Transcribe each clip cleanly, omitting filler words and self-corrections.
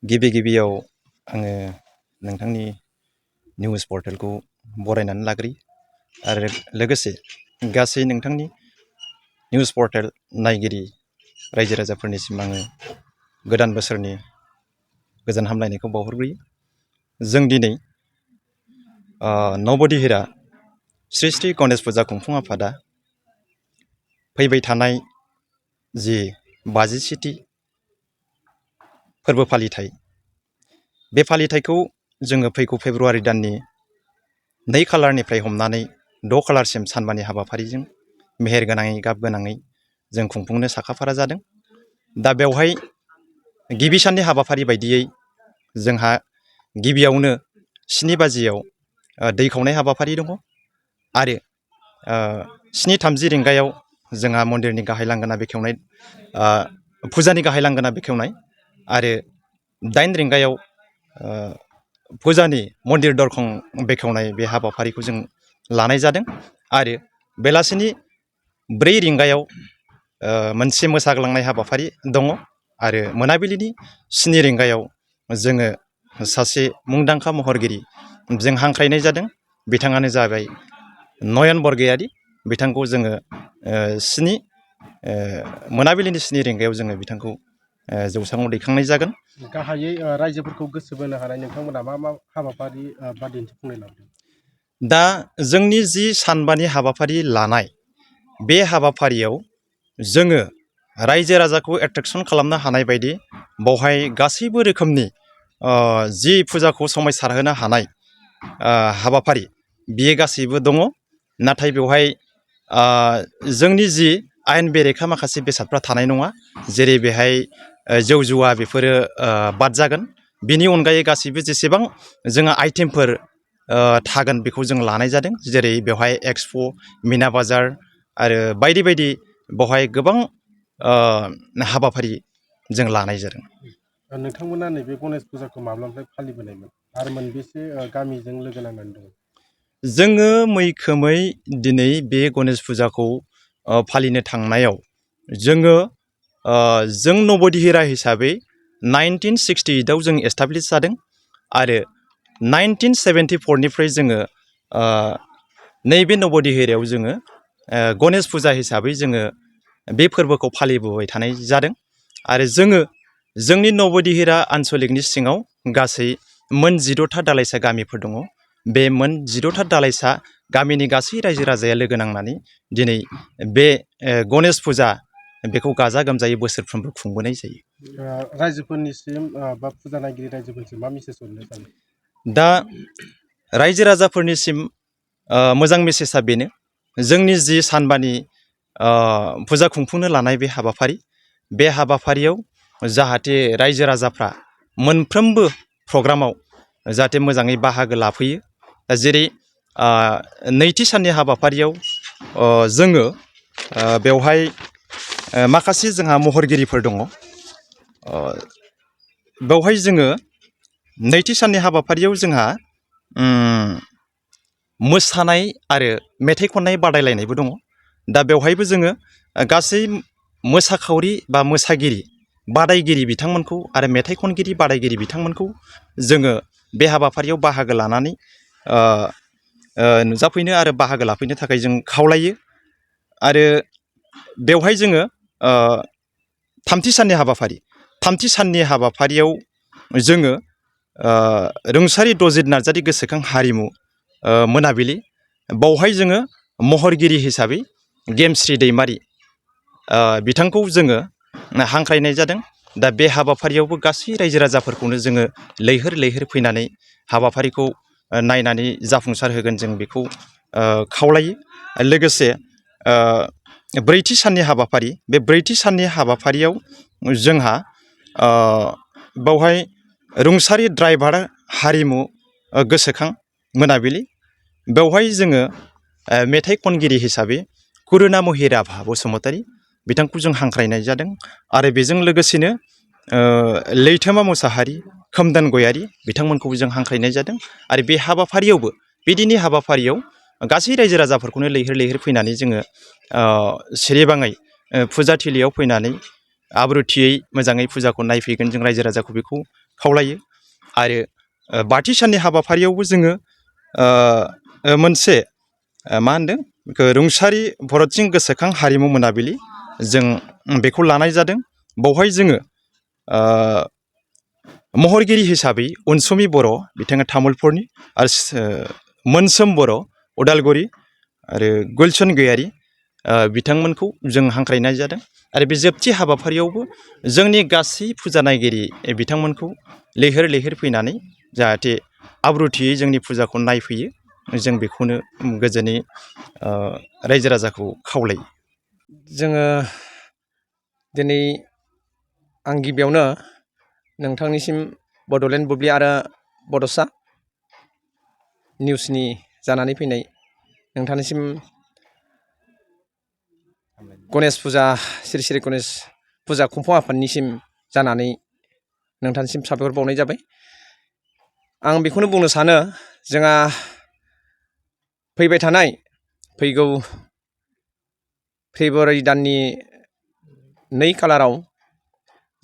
गिबियाव आङो नोंथांनि निउस पर्टेलखौ बरायनानै लाग्रोयो आरो लोगोसे गासै नोंथांनि निउस पर्टेल नायगिरि रायजो राजाफोरनिसिम आङो गोदान बोसोरनि गोजोन हामलायनायखौ बावहरग्रोयो। जों दिनै नबदिहिरा श्री श्री गणेश फुजा खुंफुं आफादा फैबाय थानाय जि 50थि फोरबो फालिथाय बे फालिथायखौ जोङो फैगौ फेब्रुवारि दाननि 2 खालारनिफ्राय हमनानै 6 खालारसिम सानबानि हाबाफारिजों मेहेर गोनाङै गाब गोनाङै जों खुंफुंनो साखाफारा जादों। दा बेवहाय गिबि साननि हाबाफारि बायदियै जोंहा गिबियावनो 7 बाजियाव दै खावनाय हाबाफारि दङ आरो 7:30 रिंगायाव जोंहा मन्दिरनि गाहाय लांगोना बेखेवनाय फुजानि गाहाय लांगोना बेखेवनाय आरो 8 रिंगायाव फुजानि मन्दिर दरखं बेखेवनाय बे हाबाफारिखौ जों लानाय जादों आरो बेलासिनि 4 रिंगायाव मोनसे मोसाग्लांनाय हाबाफारि दङ आरो मोनाबिलिनि 7 रिंगायाव जोङो सासे मुंदांखा महरगिरि जों हांख्रायनाय जादों। बिथाङानो जाबाय नयन बरगयारी। बिथांखौ जोङो मोनाबिलिनि 7 रिंगायाव जोङो बिथांखौ जौसाङाव दैखांनाय जागोन। गाहायै रायजोफोरखौ गोसो बोनो हानाय नोंथांमोना मा हाबाफारि बा दिन्थिफुंनाय लादों? दा जोंनि जि सानबानि हाबाफारि लानाय बे हाबाफारियाव जोङो रायजो राजाखौ एट्रेक्सन खालामनो हानाय बायदि बेवहाय गासैबो रोखोमनि जि फुजाखौ समायसारहोनो हानाय हाबाफारि बियो गासैबो दङ। नाथाय बेवहाय जोंनि जि आयेन बेरेखा माखासे बेसादफ्रा थानाय नङा। जेरै बेहाय जौ जुवा बेफोरो बाद जागोन। बिनि अनगायै गासैबो जेसेबां जोङो आइटेमफोर थागोन बेखौ जों लानाय जादों। जेरै बेवहाय एक्सप' मिना बाजार आरो बायदि बायदि बेवहाय गोबां हाबाफारि जों लानाय जादों। नोंथांमोना नैबे गणेश फुजाखौ माब्लानिफ्राय फालिबोनायमोन आरो मोनबेसे गामिजों लोगो नांनानै दङ? जोङो मैखोमै दिनै बे गणेश फुजाखौ फालिनो थांनायाव जों नबदिहिरा हिसाबै 1968आव जों एस्टाब्लिश जादों आरो 1974निफ्राय जोङो नैबे नबदिहिरायाव जोङो गणेश फुजा हिसाबै जोङो बे फोरबोखौ फालिबोबाय थानाय जादों आरो जोंनि नबदिहिरा आन्सलिकनि सिङाव गासै मोन 16था दालाइसा गामिफोर दङ। बे मोन 16था दालाइसा गामिनि गासै रायजो राजाया लोगो नांनानै दिनै बे गणेश फुजा बेखौ गाजा गोमजायै बोसोरफ्रोमबो खुंबोनाय जायो। रायजोफोरनिसिम बा फुजा नायगिरि रायजोफोरनिसिम मा मेसेज हरनो सानो? दा रायजो राजाफोरनिसिम मोजां मेसेजआ बेनो, जोंनि जि सानबानि फुजा खुंफुंनो लानाय बे हाबाफारियाव जाहाथे रायजो राजाफ्रा मोनफ्रोमबो प्रग्रामाव जाहाथे मोजाङै बाहागो लाफैयो। जेरै नैथि साननि हाबाफारियाव जोङो बेवहाय माखासे जोंहा महरगिरिफोर दङ। बेवहाय जोङो नैथि साननि हाबाफारियाव जोंहा मोसानाय आरो मेथाइ खननाय बादायलायनायबो दङ। दा बेवहायबो जोङो गासै मोसाखावरि बा मोसागिरि बादायगिरि बिथांमोनखौ आरो मेथाइ खनगिरि बादायगिरि बिथांमोनखौ जोङो बे हाबाफारियाव बाहागो लानानै नुजाफैनो आरो बाहागो लाफैनो थाखाय जों खावलायो। आरो बेवहाय जोङो थामथि साननि हाबाफारियाव जोङो रुंसारि दजित नार्जारि गोसोखां हारिमु मोनाबिलि, बावहाय जोङो महरगिरि हिसाबै गेमस्रि दैमारि बिथांखौ जोङो हांख्रायनाय जादों। दा बे हाबाफारियावबो गासै रायजो राजाफोरखौनो जोङो लैहोर लैहोर फैनानै हाबाफारिखौ नायनानै जाफुंसार होगोन जों बेखौ खावलायो। लोगोसे ब्रैथि साननि हाबाफारि, बे ब्रैथि साननि हाबाफारियाव जोंहा बावहाय रुंसारि ड्राइभार हारिमु गोसोखां मोनाबिलि, बेवहाय जोङो मेथाइ खनगिरि हिसाबै कुरुनामहि राभा बसुमतारी बिथांखौ जों हांख्रायनाय जादों। आरो बेजों लोगोसेनो लैथोमा मुसाहारि, खोमदान गयारि बिथांमोनखौबो जों हांख्रायनाय जादों। आरो बे हाबाफारियावबो बिदिनि हाबाफारियाव गासै रायजो राजाफोरखौनो लैहोर लैहोर फैनानै जोङो सिरिबाङै फुजाथिलियाव फैनानै आब्रुथियै मोजाङै फुजाखौ नायफैगोन जों रायजो राजाखौ बेखौ खावलायो आरो बाथि साननि हाबाफारियावबो जोङो मोनसे मा होनदों बेखौ रुंसारि भरत सिं गोसोखां हारिमु मोनाबिलि जों बेखौ लानाय जादों। बावहाय जोङो महरगिरि हिसाबै अनसुमै बर' बिथाङा तामुलपुरनि आरो मोनसोम बर' उदालगुरि आरो गुलसन गयारि बिथांमोनखौ जों हांख्रायनाय जादों। आरो बे जोबथि हाबाफारियावबो जोंनि गासै फुजा नायगिरि बिथांमोनखौ लैहोर लैहोर फैनानै जाहाथे आब्रुथियै जोंनि फुजाखौ नायफैयो जों बेखौनो गोजोनै रायजो राजाखौ खावलायो। जोङो दिनै आं गिबियावनो नोंथांनिसिम बड'लेण्ड बुब्लि आरो बड'सा निउसनि जानानै फैनाय नोंथांनिसिम गणेश फुजा श्री श्री गणेश फुजा खुंफुं आफादनिसिम जानानै नोंथांनिसिम साबायखर बावनाय जाबाय। आं बेखौनो बुंनो सानो जोंहा फैबाय थानाय फैगौ फेब्रुवारि दाननि 2 खालाराव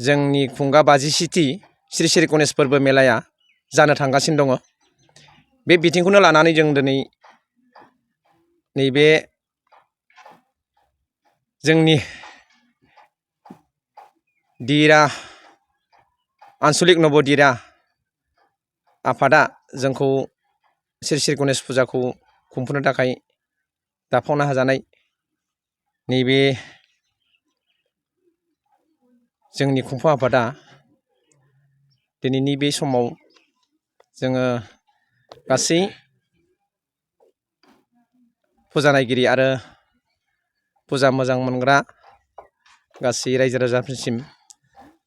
जोंनि खुंगा 50थि श्री श्री गणेश फोरबो मेलाया जानो थांगासिनो दङ। बे बिथिंखौनो लानानै जों दिनै नैबे जोंनि दिरा आन्सलिक नबदिरा आफादा जोंखौ श्री श्री गणेश फुजाखौ खुंफुंनो थाखाय दाफावना होजानाय नैबे जोंनि खुंफुं आफादा दिनैनि बे समाव जोङो गासै फुजा नायगिरि आरो फुजा मोजां मोनग्रा गासै रायजो राजाफोरसिम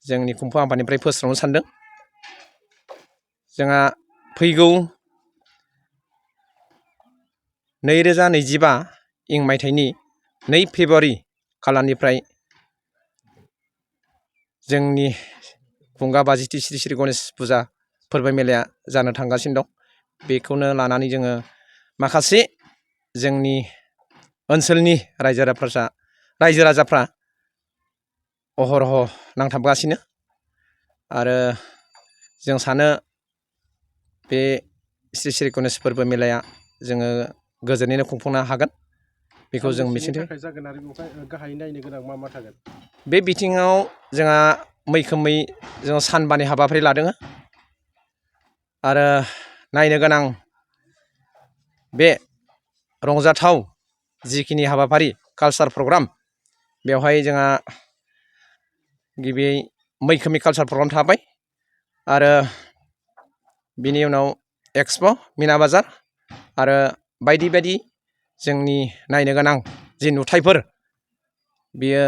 जोंनि खुंफुं आफादनिफ्राय फोस्रावनो सानदों। जोंहा फैगौ 2025 इं मायथाइनि 2 फेब्रुवारि खालारनिफ्राय जोंनि खुंगा 50थि श्री श्री गणेश फुजा फोरबो मेलाया जानो थांगासिनो दं। बेखौनो लानानै जोङो माखासे जोंनि ओनसोलनि रायजो राजाफ्रा अहरह नांथाबगासिनो आरो जों सानो बे श्री श्री गणेश फोरबो मेलाया जोङो गोजोनैनो खुंफुंनो हागोन बेखौ जों मिजिंथियो। गाहायै नायनो गोनां मा मा थागोन? बे बिथिङाव जोंहा मैखोमै जोङो सानबानि हाबाफारि लादों आरो नायनो गोनां बे रंजाथाव जिखिनि हाबाफारि कालचार प्रग्राम बेवहाय जोंहा गिबियै मैखोमै कालचार प्रग्राम थाबाय आरो बिनि उनाव एक्सप' मिना बाजार आरो बायदि बायदि जोंनि नायनो गोनां जि नुथायफोर बियो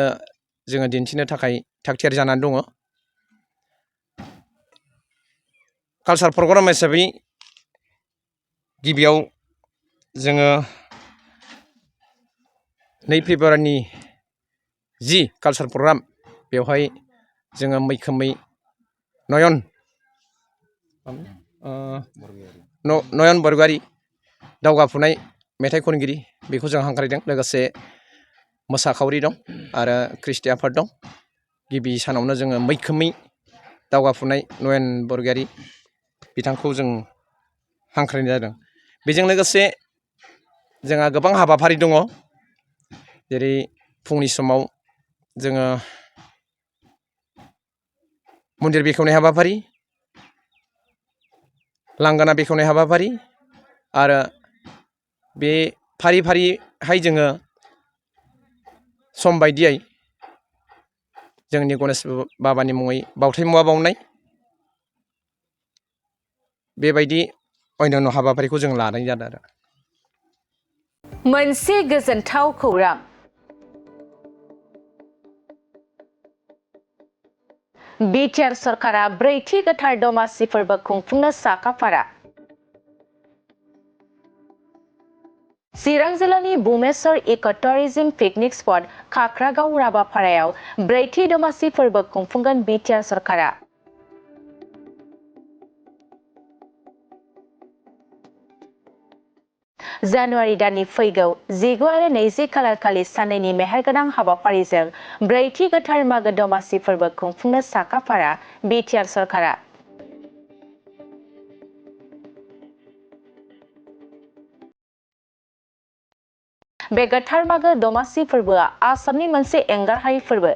जोङो दिन्थिनो थाखाय थागथियारि जानानै दङ। कालचार प्रग्राम हिसाबै गिबियाव जोङो 2 फेब्रुवारिनि जि कालचार प्रग्राम बेवहाय जोङो मैखोमै नयन बरग'यारि दावगाफुनाय मेथाइ खनगिरि बेखौ जों हांख्रायदों। लोगोसे मोसाखावरि दं आरो ख्रिस्टि आफाद दं। गिबि सानावनो जोङो मैखोमै दावगाफुनाय नयन बरग'यारि बिथांखौ जों हांख्रायनाय जादों। बेजों लोगोसे जोंहा गोबां हाबाफारि दङ जेरै फुंनि समाव जोङो मन्दिर बेखेवनाय हाबाफारि, लांगोना बेखेवनाय हाबाफारि आरो बे फारि फारिहाय जोङो सम बायदियै जोंनि गणेश बाबानि मुङै बावथाय मुवा बावनाय बेबायदि अन्यान्य हाबाफारिखौ जों लानाय जादों आरो। मोनसे गोजोनथाव खौरां। बिटिआर सरकारा 4थि गोथार दमासि फोरबो खुंफुंनो साखाफारा। चिरां जिल्लानि बुमेसर इक' टुरिज्म पिकनिक स्पट खाख्रागाव राबापारायाव 4थि दमासि फोरबो खुंफुंगोन बिटिआर सरकारा। जानुवारि दाननि फैगौ 19 आरो 20 खालारखालि साननैनि मेहेरगोनां हाबाफारिजों 4थि गोथार मागो दमासि फोरबो खुंफुंनो साखाफारा बिटिआर सरकारा। बे गोथार मागो दमासि फोरबोआ आसामनि मोनसे एंगारहायै फोरबो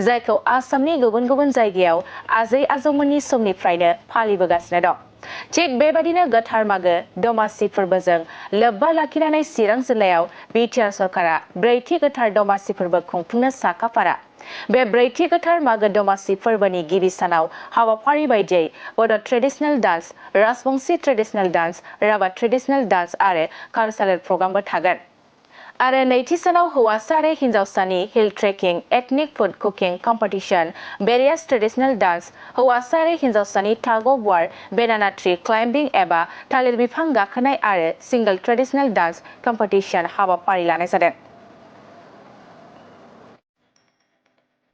जायखौ आसामनि गुबुन गुबुन जायगायाव आजै आजौमोननि समनिफ्रायनो फालिबोगासिनो दं। थिग बेबायदिनो गोथार मागो दमासि फोरबोजों लोब्बा लाखिनानै चिरां जिल्लायाव बिटिआर सरकारा ब्रैथि गोथार दमासि फोरबो खुंफुंनो साखाफारा। बे ब्रैथि गोथार मागो दमासि फोरबोनि गिबि सानाव हाबाफारि बायदियै Bodo' traditional dance, Rajbanshi traditional dance, Rabha traditional dance आरो कालचारेल प्रग्रामबो थागोन। आरो नैथि सानाव हौवासा आरो हिन्जावसानि hill trekking, ethnic food cooking competition, बेरियास ट्रेडिशनेल डान्स, हौवासा आरो हिन्जावसानि tug of war, banana tree climbing एबा थालिर बिफां गाखोनाय आरो सिंगल ट्रेडिशनेल डान्स कम्पिटिशन हाबाफारि लानाय जादों।